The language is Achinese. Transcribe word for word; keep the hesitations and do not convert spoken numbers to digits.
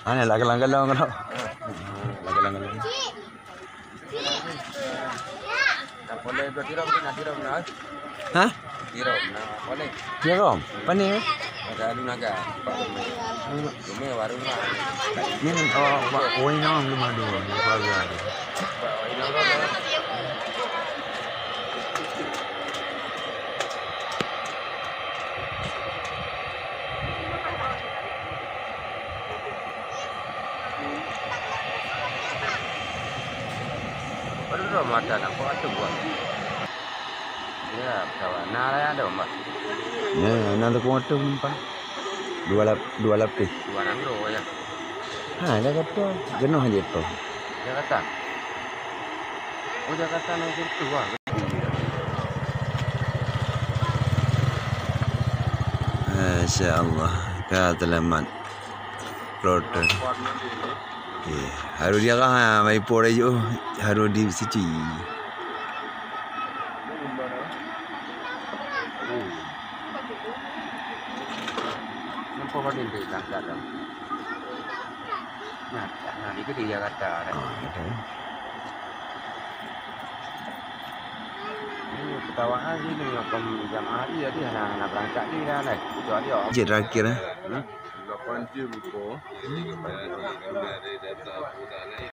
Aneh lah, galang-galang, galang. Lah, galang-galang. Hah? Tirom. Pane? Ada Alu Naga. Rumah baru mah. Ini, oh, Pak Wai Nong belum ada, belum keluarga. Pak Wai Nong. Baru mata nampak tu buat. Ya, kawan. Nah, ada domba. Ya, na teupeue tu meumpang. Dua lap-, dua lapis. Dua nanggroe ya. Ha, dah kata, jenuh je tu. Jakarta. Oh, Jakarta nang situ ah. Masya Allah, ka selamat. Kloter. Eh, harus diarah ha, mai por aja. Harus di situ. Nampak pada yang berangkat dah. Nah, nah, itu di Jakarta dah. Ah, ada. Ini ketawa lagi ni, macam jamaah dia, dia nak, nak berangkat ni dah, dah. Itu dia. Cek terakhir, eh. Hmm? Lapan jam ko.